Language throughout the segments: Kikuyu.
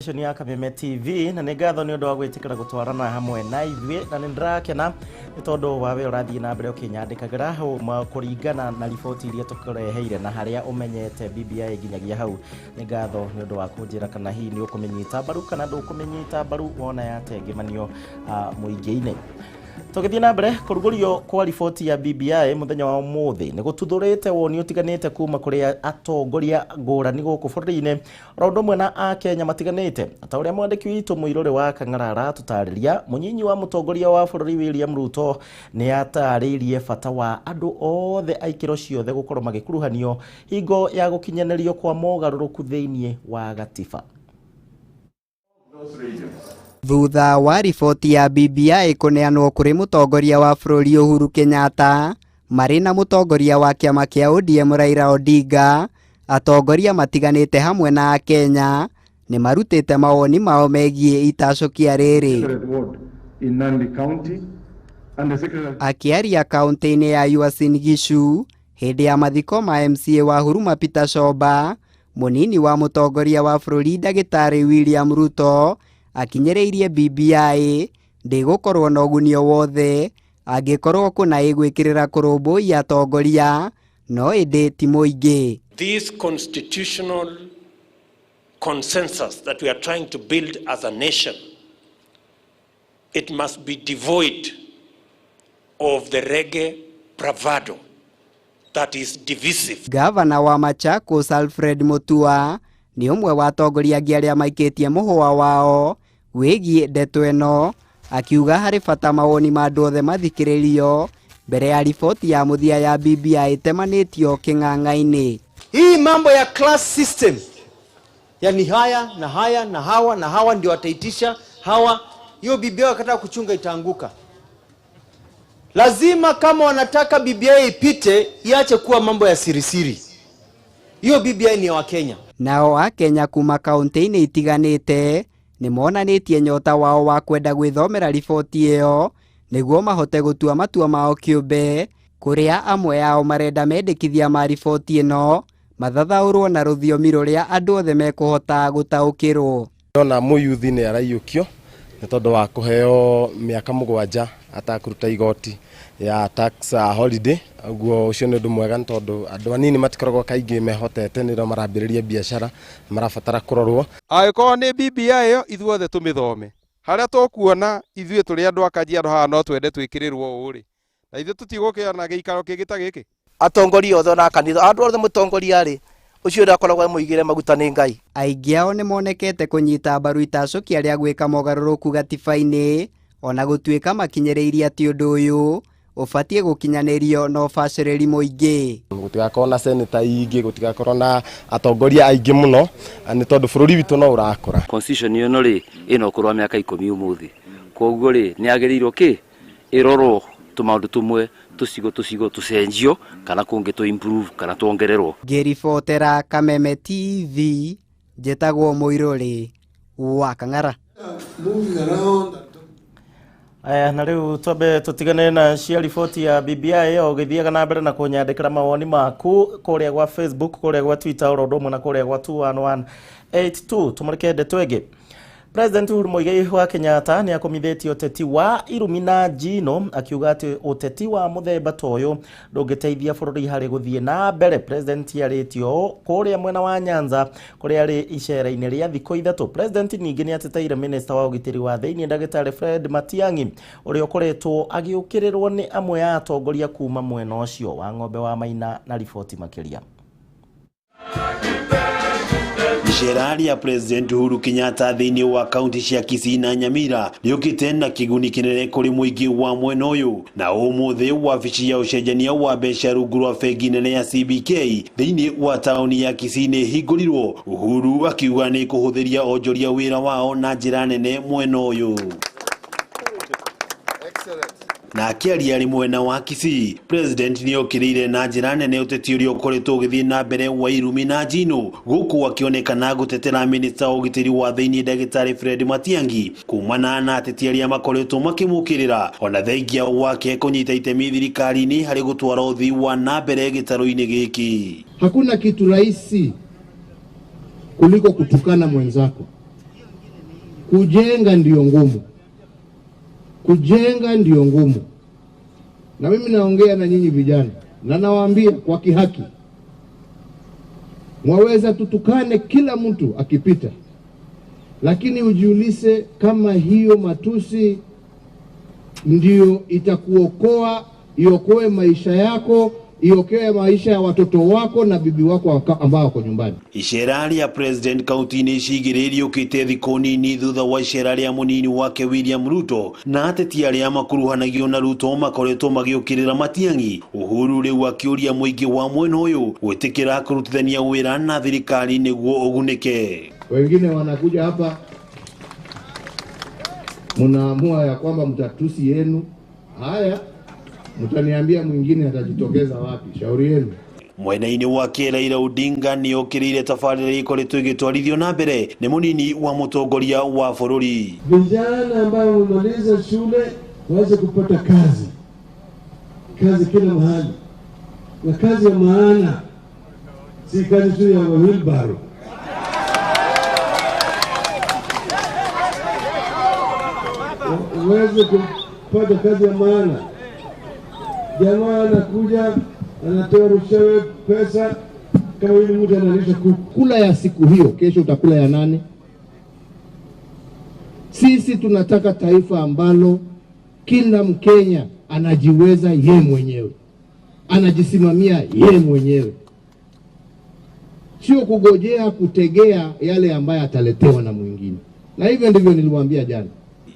Station ya Kameme TV, na nĩ ngatho nĩ ũndũ wa gwĩtĩkĩra gũtwarana hamwe na ithuĩ, na nĩ ndĩrakena nĩ tondũ wa we ũrathiĩ na mbere ũkĩnyandĩkagĩra kũringana na riboti iria tũkũreheire na harĩa ũmenyete BBI nginyagia hau. Nĩ ngatho nĩ ũndũ wa kũnjĩra kana hihi nĩ ũkũmĩnyita mbaru kana ndũkũmĩnyita mbaru wona yatengemanio mũingĩ-inĩ. Tũgĩthiĩ na mbere, kũrugũrio kwa riboti ya BBI mũthenya wa ũmũthĩ nĩ gũtuthũrĩte woni ũtiganĩte kuma kũrĩ atongoria ngũrani gũkũ bũrũri-inĩ, oro ũndũ ũmwe na Akenya matiganĩte. Ta ũrĩa mwandĩki witũ Mũirũrĩ wa Kang'ara aratũtarĩria, mũnyinyi wa mũtongoria wa bũrũri William Ruto nĩ atarĩirie bata wa andũ othe a ikĩro ciothe gũkorwo magĩkuruhanio hingo ya gũkinyanĩrio kwa mogarũrũku thĩinĩ wa gatiba. Thutha wa riboti ya BBI kũneanwo kũrĩ mũtongoria wa bũrũri Uhuru Kenyatta marĩ na mũtongoria wa kĩama kĩa ODM Raila Odinga, atongoria matiganĩte hamwe na Akenya nĩ marutĩte mawoni mao megiĩ itacũkia rĩrĩ. Akĩaria kaunti-inĩ ya Uasin Gishu hĩndĩ ya mathiko ma MCA wa Huruma Peter Shomba, mũnini wa mũtongoria wa bũrũri ndagĩtarĩ William Ruto akinyĩrĩirie BBI ndĩgũkorwo na ũguni o wothe angĩkorwo kũna ĩgwĩkĩrĩra kũrũmbũiya atongoria no ĩndĩ ti mũingĩ. This constitutional consensus that we are trying to build as a nation, it must be devoid of the reggae bravado that is divisive. Gavana wa Machakos Alfred Mutua nĩ ũmwe wa atongoria angĩ arĩa maikĩtie mũhũa wao wĩgiĩ ndeto ĩno, akiuga harĩ bata mawoni ma andũ othe mathikĩrĩrio mbere ya riboti ya mũthia ya BBI ĩtemanĩtio kĩng'ang'a-inĩ. Hii mambo ya class system, yani haya na haya na hawa na hawa ndio wataitisha hawa, hiyo BBI wakataka kuchunga itaanguka. Lazima kama wanataka BBI ipite, iache kuwa mambo ya sirisiri. Hiyo BBI ni ya Wakenya. Nao Akenya kuma kaunti-inĩ itiganĩte nĩ monanĩtie nyota wao wa kwenda gwĩthomera riboti ĩyo nĩguo mahote gũtua matua mao kĩũmbe, kũrĩa amwe ao marenda mendekithia ma riboti ĩno mathathaũrwo na rũthiomi rũrĩa andũ othe mekũhota gũtaũkĩrwo. Ndona mũyuthi nĩ araiyũkio nĩ tondũ wa kũheo mĩaka 7 atakũruta igoti ya tax holiday, ũguo ũcio nĩ ũndũ mwega nĩ tondũ andũ anini matikoragwo kaingĩ mehotete, nĩrĩo marambĩrĩria biacara marabatara kũrorwo. Angĩkorwo nĩ BBI ĩyo ithuothe tũmĩthome, harĩa tũkuona ithuĩ tũrĩ andũ a Kajiado haha no twende twĩkĩrĩrwo ũũ rĩ, na ithuĩ tũtigũkĩona gĩikaro kĩngĩ ta gĩkĩ. Atongoria othe na kanitha, andũ othe mũtongoria rĩ, ũcio ũrĩa akoragwo amũigĩre maguta nĩ Ngai. Aingĩ ao nĩ monekete kũnyita mbaru itacũkia rĩa gwĩka mogarũrũku gatiba-inĩ, ona gũtuĩka makinyĩrĩirie atĩ ũndũ ũyũ ũbatiĩ gũkinyanĩrio na ũbacĩrĩri mũingĩ. Gũtigakorwo na seneta ingĩ, gũtigakorwo na atongoria aingĩ mũno, nĩ tondũ bũrũri witũ no ũrakũra. Constitution ĩno rĩ, ĩna ũkũrũ wa mĩaka 10 ũmũthĩ, koguo rĩ, nĩ yagĩrĩirwo kĩ ĩrorwo tũmaũndũ tũmwe, tũcigo tũcigo tũcenjio kana kũngĩ tũ improve kana tuongererwo. Ngĩribotera Kameme TV, njĩtagwo Mũirũrĩ wa Kang'ara. Aya, na rĩu twambe tũtigane na cia riboti ya BBI ĩyo, ũgĩthiaga na mbere na kũnyandĩkĩra mawoni maku kũrĩa gwa Facebook, kũrĩa gwa Twitter, oro ũndũ ũmwe na kũrĩa gwa 21182. Tũmũrĩke ndeto ĩngĩ. President Uhuru Muigai wa Kenyatta nĩ akomithĩtie ũteti wa irumi na njino, akiuga atĩ ũteti wa mũthemba ta ũyũ ndũngĩteithia bũrũri harĩ gũthiĩ na mbere. President arĩtie ũũ kũrĩa mwena wa Nyanza kũrĩa arĩ icera-inĩ rĩa thikũ 3. President ningĩ nĩ ateteire minister wa ũgitĩri wa thĩinĩ ndagĩtarĩ Fred Matiang'i ũrĩa ũkoretwo agĩũkĩrĩrwo nĩ amwe a atongoria kuma mwena ũcio wa Ng'ombe wa Maina. Na riboti makĩria. Icera rĩa President Uhuru Kenyatta thĩinĩ wa kaunti cia Kisii na Nyamira rĩũkĩte na kĩguni kĩnene kũrĩ mũingĩ wa mwena ũyũ, na ũmũthĩ wabici ya ũcenjania wa mbeca rungu rwa bengi nene ya CBK thĩinĩ wa taũni ya Kisii nĩ ĩhingũrirwo, Uhuru akiuga nĩ kũhũthĩria onjoria wĩra wao na njĩra nene mwena ũyũ. Na akĩaria arĩ mwena wa Kisii, President nĩ okĩrĩire na njĩra nene ũteti ũrĩa ũkoretwo ũgĩthiĩ na mbere wa irumi na njino, gũkũ akĩonekana gũtetera minista wa ũgitĩri wa thĩinĩ ndagĩtarĩ Fred Matiang'i kumana na ateti arĩa makoretwo makĩmũkĩrĩra, ona thengia wake kũnyita itemi thirikari-inĩ harĩ gũtwara ũthii wa na mbere gĩtarũ-inĩ gĩkĩ. Hakuna kitu rahisi kuliko kutukana mwenzako. Kujenga ndiyo ngumu, kujenga ndiyo ngumu. Na mimi naongea na nyinyi vijana na nawaambia kwa kihaki, mwaweza tutukane kila mtu akipita, lakini ujiulize kama hiyo matusi ndiyo itakuokoa, iokoe maisha yako, iokoe maisha ya watoto wako na bibi wako ambao wako nyumbani. Icera rĩa president kaunti-inĩ ici igĩrĩ rĩũkĩte thikũ nini thutha wa icera rĩa mũnini wake William Ruto na ateti arĩa makuruhanagio na Ruto makoretwo magĩũkĩrĩra Matiang'i. Uhuru rĩu akĩũria mũingĩ wa mwena ũyũ gwĩtĩkĩra kũrutithania wĩra na thirikari nĩguo ũgunĩke. Wengine wanakuja hapa mnaamua ya kwamba mtatusi yenu. Haya, mtaniambia mwingine atajitokeza wapi? Shauri yenu. Mwena-inĩ wake Raila Odinga nĩ okĩrĩire tabarĩra ĩkoretwo ĩgĩtwarithio na mbere nĩ mũnini wa mũtongoria wa bũrũri. Vijana ambao wamemaliza shule waweze kupata kazi, kazi kila mahali, na kazi ya maana, si kazi tu ya wheelbarrow. Uweze kupata kazi ya maana. Jamaa anakuja anatoa rushawe pesa kama yule mtu analisha kuku. Kula ya siku hiyo, kesho utakula ya nane. Sisi tunataka taifa ambalo kila Mkenya anajiweza ye mwenyewe, anajisimamia ye mwenyewe, sio kugojea kutegea yale ambayo ataletewa na mwingine. Na hivyo ndivyo niliwaambia jana.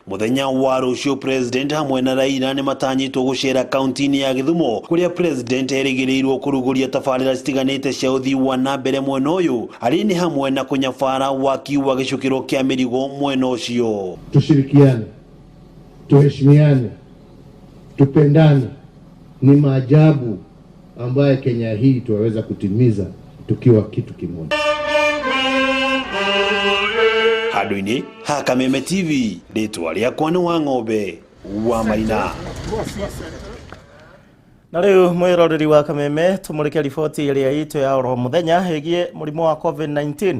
Muthenya wa rũciũ president hamwe na Raila nĩ matanyĩtwo gũcera kaunti-inĩ ya Gĩthumo kũrĩa president erĩgĩrĩirwo kũrugũria tabarĩra citiganĩte cia ũthii wa na mbere mwena ũyũ arĩ nĩ hamwe na kũnyabara waki wa gĩcukĩro kĩa mĩrigo mwena ũcio. Tushirikiane, tuheshimiane, tupendane. Ni maajabu ambaye Kenya hii tuwaweza kutimiza tukiwa kitu kimoja. Handũ-inĩ ha Kameme TV, rĩtwa rĩakwa nĩ Wang'ombe wa Maina. Na rĩu mwĩroreri wa Kameme tũmũrĩke riboti ĩrĩa itũ ya oro mũthenya ĩgiĩ mũrimũ wa COVID-19.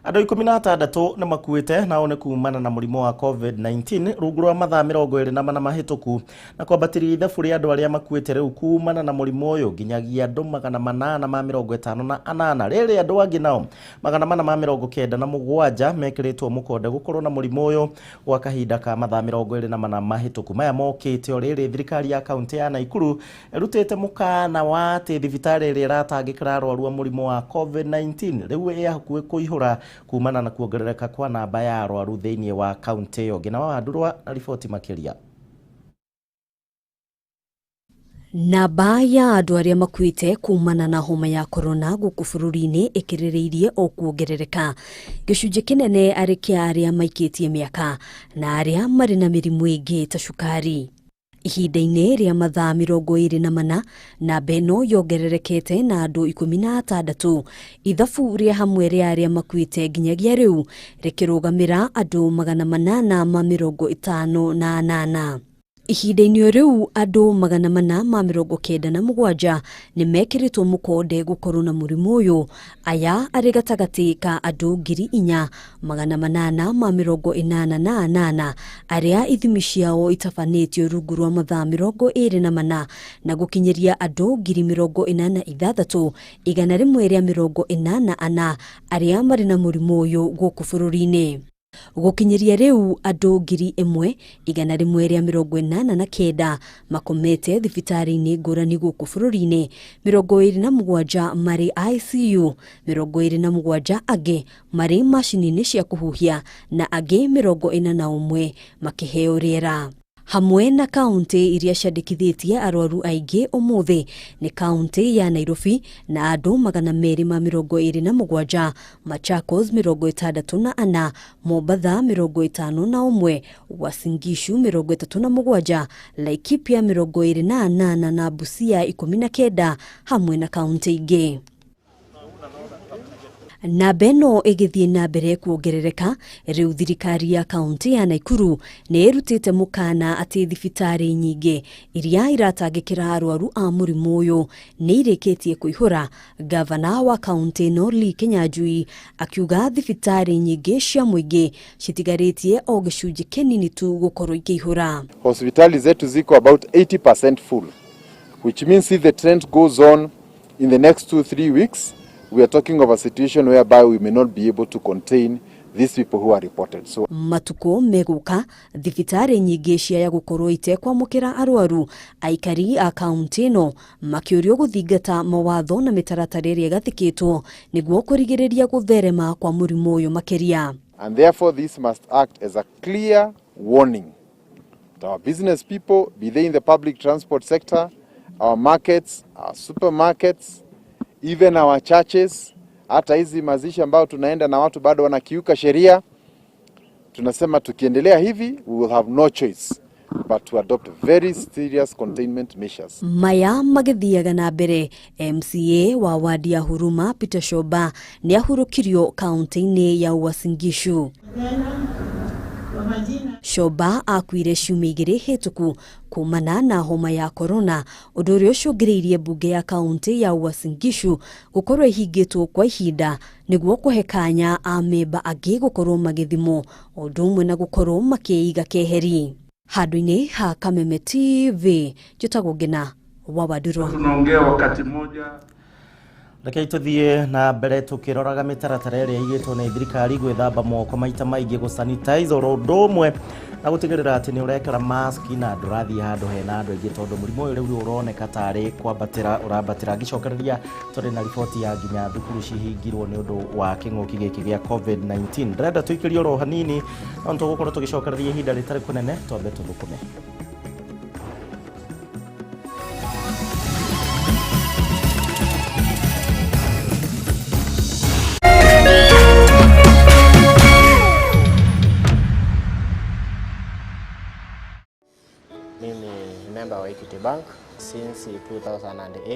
Andũ 16 nĩ makuĩte nao nĩ kumana na mũrimũ wa COVID-19 rungu rwa mathaa 24 mahĩtũku, na kwambatĩria ithabu rĩa andũ arĩa makuĩte rĩu kumana na mũrimũ ũyũ nginyagia andũ 858. Rĩrĩ andũ angĩ nao 497 mekĩrĩtwo mũkonde gũkorwo na mũrimũ ũyũ gwa kahinda ka mathaa 24 mahĩtũku. Maya mokĩte o rĩrĩ thirikari ya kaunti ya Naikuru ĩrutĩte mũkana wa atĩ thibitarĩ ĩrĩa ĩratangĩkĩra arwaru a mũrimũ wa COVID-19 rĩu ĩ hakuhĩ kũihũra kumana na kuongerereka kwa namba ya arwaru thĩinĩ wa kaunti ĩyo. Ngina wa Wandurwa na riboti makĩria. Namba ya andũ arĩa makuĩte kumana na homa ya korona gũkũ bũrũri-inĩ ĩkĩrĩrĩirie o kuongerereka. Gĩcunjĩ kĩnene arĩ kĩa arĩa maikĩtie mĩaka na arĩa marĩ na mĩrimũ ĩngĩ ta cukari. Ihinda-inĩ rĩa mathaa 24 namba ĩno yongererekete na andũ 16. Ithabu rĩa hamwe rĩa arĩa makuĩte nginyagia rĩu rĩkĩrũgamĩra andũ 858. Ihinda-inĩ rĩu andũ 497 nĩ mekĩrĩtwo mũkonde gũkorwo na mũrimũ ũyũ, aya arĩ gatagatĩ ka andũ 4888 arĩa ithimi ciao itabanĩtio rungu rwa mathaa 24 na gũkinyĩria andũ 86,184 arĩa marĩ na mũrimũ ũyũ gũkũ bũrũri-inĩ. Gũkinyĩria rĩu andũ 1,189 makomete thibitarĩ-inĩ ngũrani gũkũ bũrũri-inĩ, 27 marĩ ICU, 27 angĩ marĩ macini-inĩ cia kũhuhia na angĩ 41 makĩheo rĩera. Hamwe na kaunti iria ciandĩkithĩtie arwaru aingĩ ũmũthĩ nĩ kaunti ya Nairobi na andũ 227, Machakos 64, Mombatha 51, Uasin Gishu 37, Laikipia 28 na Busia 19 hamwe na kaunti ingĩ. Namba ĩno ĩgĩthiĩ na mbere kuongerereka, rĩu thirikari ya kaunti ya Nakuru nĩ ĩrutĩte mũkana atĩ thibitarĩ nyingĩ iria iratangĩkĩra arwaru a mũrimũ ũyũ nĩ irĩkĩtie kũihũra. Gavana wa kaunti ĩno Lee Kinyanjui akiuga thibitarĩ nyingĩ cia mũingĩ citigarĩtie o gĩcunjĩ kĩnini tu gũkorwo ikĩihũra. Hospitali zetu ziko about 80% full, which means if the trend goes on in the next 2-3 weeks, we are talking of a situation whereby we may not be able to contain these people who are reported. So Matukũ megũka thibitarĩ nyingĩ ciaya gũkorwo itekwamũkĩra arwaru, aikari a kaunti ĩno makĩũrio gũthingata mawatho na mĩtaratara ĩrĩa ĩgathĩkĩtwo nĩguo kũrigĩrĩria gũtherema kwa mũrimũ ũyũ makĩria. And therefore this must act as a clear warning to our business people, be they in the public transport sector, our markets, our supermarkets, even our churches. Hata hizi mazishi ambayo tunaenda na watu bado wanakiuka sheria, tunasema tukiendelea hivi we will have no choice but to adopt very serious containment measures. Maya magĩthiaga na mbere, MCA wa wadi ya Huruma Peter Shoba nĩ ahurũkirio kaunti-inĩ ya Uasin Gishu. Shoba akuire ciumia igĩrĩ hĩtũku kumana na homa ya corona, ũndũ ũrĩa ũcũngĩrĩirie mbunge ya kaunti ya Uasin Gishu gũkorwo ĩhingĩtwo kwa ihinda nĩguo kũhe kanya amemba angĩ gũkorwo magĩthimwo ũndũ ũmwe na gũkorwo makĩiga keheri. Handũ-inĩ ha Kameme TV, njĩtagwo Ngina wa Wandurwa. Tunaongea wakati mmoja. Rekei tuthiĩ na mbere tũkĩroraga mĩtaratara ĩrĩa ĩigĩtwo nĩ thirikari gwĩthamba moko maita maingĩ, gũ-sanitize oro ũndũ ũmwe na gũtigĩrĩra atĩ nĩ ũrekĩra mask na ndũrathiĩ handũ hena andũ aingĩ, tondũ mũrimũ ũyũ rĩu ũroneka tarĩ kwambatĩra ũrambatĩra. Ngĩcokereria tũrĩ na riboti ya nginya thukuru cihingirwo nĩ ũndũ wa kĩng'ũki gĩkĩ gĩa COVID-19. Ndĩrenda tũikĩrie oro hanini, no nĩ tũgũkorwo tũgĩcokereria ihinda rĩtarĩ kũnene, twambe tũthũkũme. Mimi member wa Equity Bank since 2008.